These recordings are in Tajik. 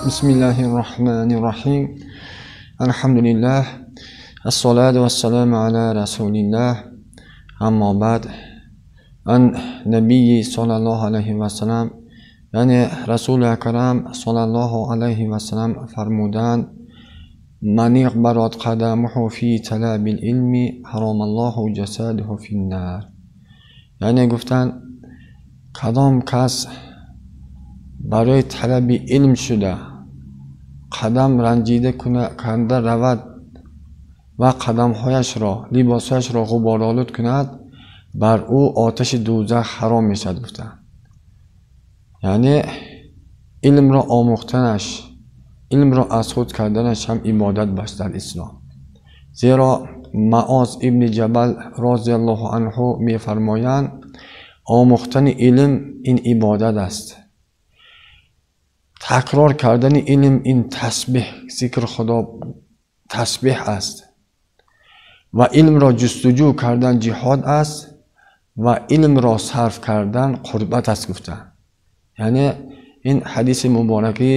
Бисмиллаҳир Раҳмонир Раҳим. Алҳамдулиллаҳ. Ассалату вассаламу ала расулиллаҳ. Аммо баъд. Ан набийи саллаллоҳу алайҳи вассалам, яъне Расули Акрам саллаллоҳу алайҳи вассалам фармуданд: ман иғбарат қадамуҳу фи талабил илми ҳарамаллоҳу ҷасадуҳу финнар. Яъне гуфтанд, кадом кас барои талаби илм шуда қадам ранҷида канда равад ва қадамҳояшро, либосҳояшро ғуборолуд кунад, бар ӯ оташи дӯзах ҳаром мешавад, гуфтанд. Яъне илмро омӯхтанаш, илмро аз худ карданаш ҳам ибодат аст дар ислом. Зеро Маоз ибни Ҷабал розияллоҳу анҳу мефармоянд: омӯхтани илм ин ибодат аст, такрор кардани илм ин тасбиҳ, зикри Худо тасбиҳ аст, ва илмро ҷустуҷӯ кардан ҷиҳод аст, ва илмро сарф кардан қурбат аст, гуфтанд. Яъне ин ҳадиси мубораки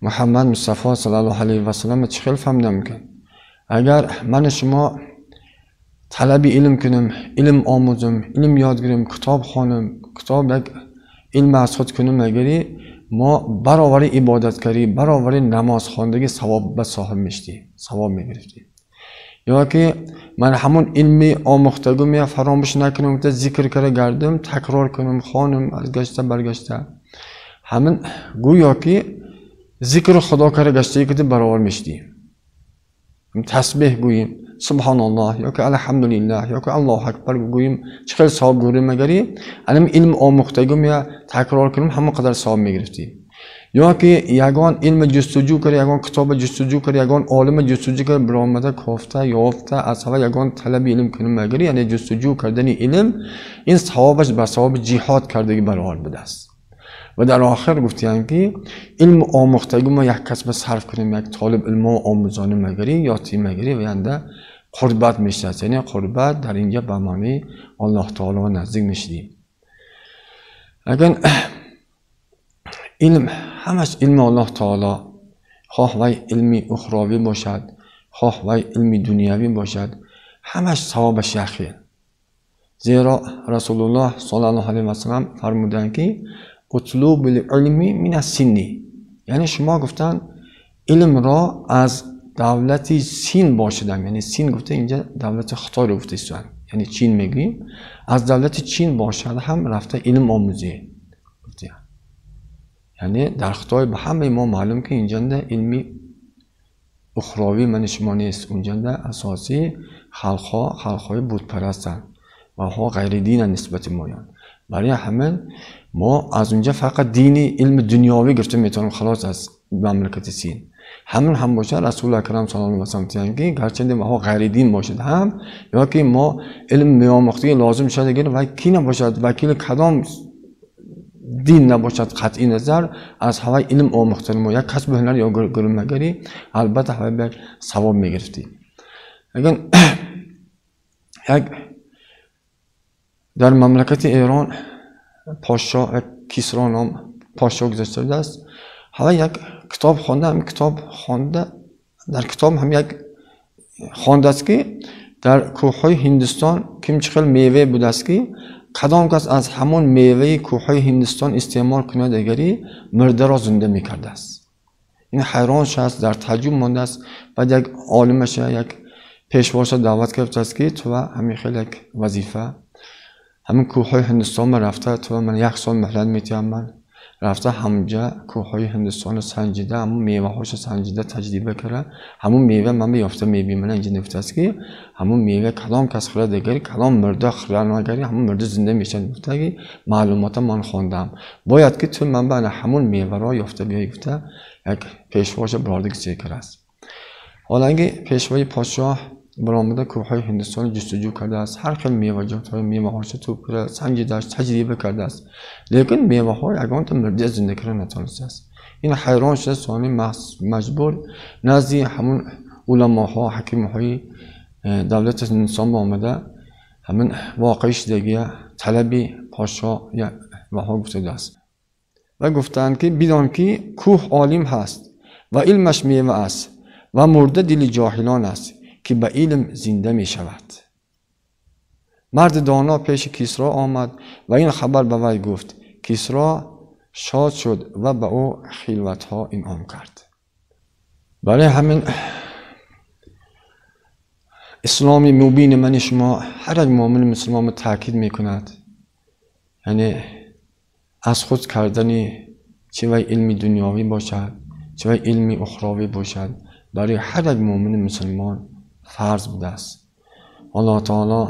Муҳаммад Мустафо саллаллоҳу алайҳи вассалам чӣ хел фаҳмида мумкин? Агар ман шумо талаби илм кунем, илм омӯзем, илм ёд гирем, китоб хонем, китоб як илм аз худ кунем, агари мо баровари ибодаткарӣ, баровари намозхондагӣ савоб ба соҳиб мешудем, савоб мегирифтем. Ё ки ман ҳамон илми омӯхтагӣ мея фаромӯш накунем, зикр карда гардем, такрор кунем, хонем аз гашта баргашта, ҳамин гӯё ки зикри Худо карда гаштагӣ кида баровар мешудем. Тасбиҳ гӯем, субҳоналлоҳ ё ки алҳамдулиллаҳ ё ки Аллоҳу акбар гӯем, чӣ хел савоб гӯрем, агари анам илм омӯхтагӣ мея такрор кунем, ҳамон қадар савоб мегирифтем. Ё ки ягон илм ҷустуҷӯ карда, ягон китоб ҷустуҷӯ карда, ягон олим ҷустуҷӯ карда, баромада кофта ёфта аз ҳава ягон талаби илм кунем, агари яъне ҷустуҷӯ кардани илм ин савобаш ба савоби ҷиҳод кардагӣ баробар будааст. Ва дар охир гуфтанд ки илм омӯхтагӣ мо як касба сарф кунем, як толиб илмо омӯзонем, агари ё тим агари ва янда қурбат мешавад. Яъне қурбат дар инҷа ба маънии Аллоҳ таоло наздик мешудем. Агар илм ҳамаш илми Аллоҳ таоло, хоҳ вай илми ухравӣ бошад, хоҳ вай илми дунявӣ бошад, ҳамаш савобаш як хел. Зеро Расулуллоҳ саллаллоҳу алайҳи вассалам фармуданд ки утлубул илми минас синни, яъне шумо гуфтанд илмро аз давлати Син бошадам, яъне Син гуфта инҷа давлати Хитойро гуфта истанд, яъне Чин мегӯем, аз давлати Чин бошад ҳам рафта илм омӯзӣ. Яъне дар Хитой ба ҳамаи мо маълум ки инҷанда илми ухравӣ мани шумо нест, унҷанда асосӣ халқҳо халқҳои бутпарастанд ва онҳо ғайридинанд нисбати моянд. Барои ҳамин мо аз унҷа фақат дини илми дунёвӣ гирифта метавонем халос аз мамлакати Син. Ҳамин ҳам бошад Расули Акрам саллаллоҳу алайҳи вассалам гуфтанд ки гарчанде онҳо ғайридин бошад ҳам, ё ки мо илм меомӯхтагӣ лозим шуд, агар вай ки набошад, вакили кадом дин набошад, қатъи назар аз ҳавай илм омӯхтани мо як касбу ҳунар ё гурмагарӣ албатта ҳавай як савоб мегирифтем. Агар як дар мамлакати Эрон подшоҳ як Кисро ном подшоҳ гузашта будааст, ҳавай як китоб хонда, ҳам китоб хонда, дар китоб ҳам як хондааст ки дар кӯҳҳои Ҳиндустон ким чӣ хел меве будааст ки кадом кас аз ҳамон меваи кӯҳҳои Ҳиндустон истеъмол кунад, агари мурдаро зинда мекардааст. Ин ҳайрон шудааст, дар таъҷуб мондааст. Баъд як олимаша, як пешвоша даъват кардааст ки ту ҳамин хел як вазифа ҳамин кӯҳҳои Ҳиндустон рафта, ту ман як сол муҳлат метиҳам, ман рафта ҳамҷа кӯҳҳои Ҳиндустоно санҷида, ҳамон меваҳошо санҷида таҷриба карда, ҳамон мева ман ёфта мебинам. Ман инҷа гуфтааст ки ҳамон мева кадом кас хӯрад, агари кадом мурда хӯрад, агари ҳамон мурда зинда мешавад, гуфта ки маълумота ман хондам, бояд ки ту ман ба ҳамон меваро ёфта биёй, гуфта як пешвоша бародарги сер кардааст. Ҳоланги пешвои подшоҳ баромада кӯҳҳои Ҳиндустоно ҷустуҷӯ кардааст, ҳар хел меваҷотҳои меваҳошо тӯб карда санҷидааст, таҷриба кардааст, лекин меваҳо ягонта мурда зинда карда натавонистааст. Ин ҳайрон шуда сони маҷбур назди ҳамон уламоҳо, ҳакимҳои давлати Ҳиндустон омада ҳамин воқеи шудагия талаби подшоҳ ваҳо гуфтадааст. Ва гуфтанд ки бидон ки кӯҳ олим ҳаст ва илмаш мева аст ва мурда дили ҷоҳилон аст ки ба илм зинда мешавад. Марди доно пеши Кисро омад ва ин хабар ба вай гуфт. Кисро шод шуд ва ба ӯ хилватҳо инъом кард. Барои ҳамин исломи мубини мани шумо ҳар як муъмини мусулмонро таъкид мекунад, яъне аз худ кардани чӣ вай илми дунёвӣ бошад, чӣ вай илми ухравӣ бошад, барои ҳар як муъмини мусулмон фарз будааст. Аллоҳ таоло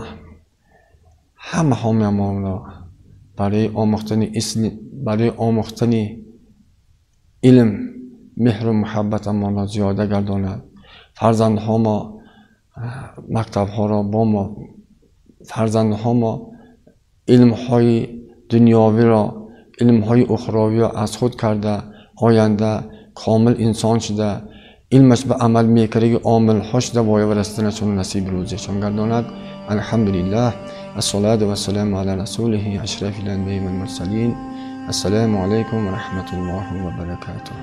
ҳама ҳомиямонро барои омӯхтани илм меҳру муҳаббатамонро зиёда гардонад. Фарзандҳо мо мактабҳоро бо мо, фарзандҳо мо илмҳои дунёвиро, илмҳои ухравиро аз худ карда, оянда комил инсон шуда, илмаш ба амал мекардаги омилҳо шуда воя расиданашон насиби рӯзишон гардонад. Алҳамдулиллаҳ, ассалату вассаламу ала расулиҳи ашрафил анбияи вал мурсалин. Ассалому алайкум ва раҳматуллоҳи ва баракатуҳ.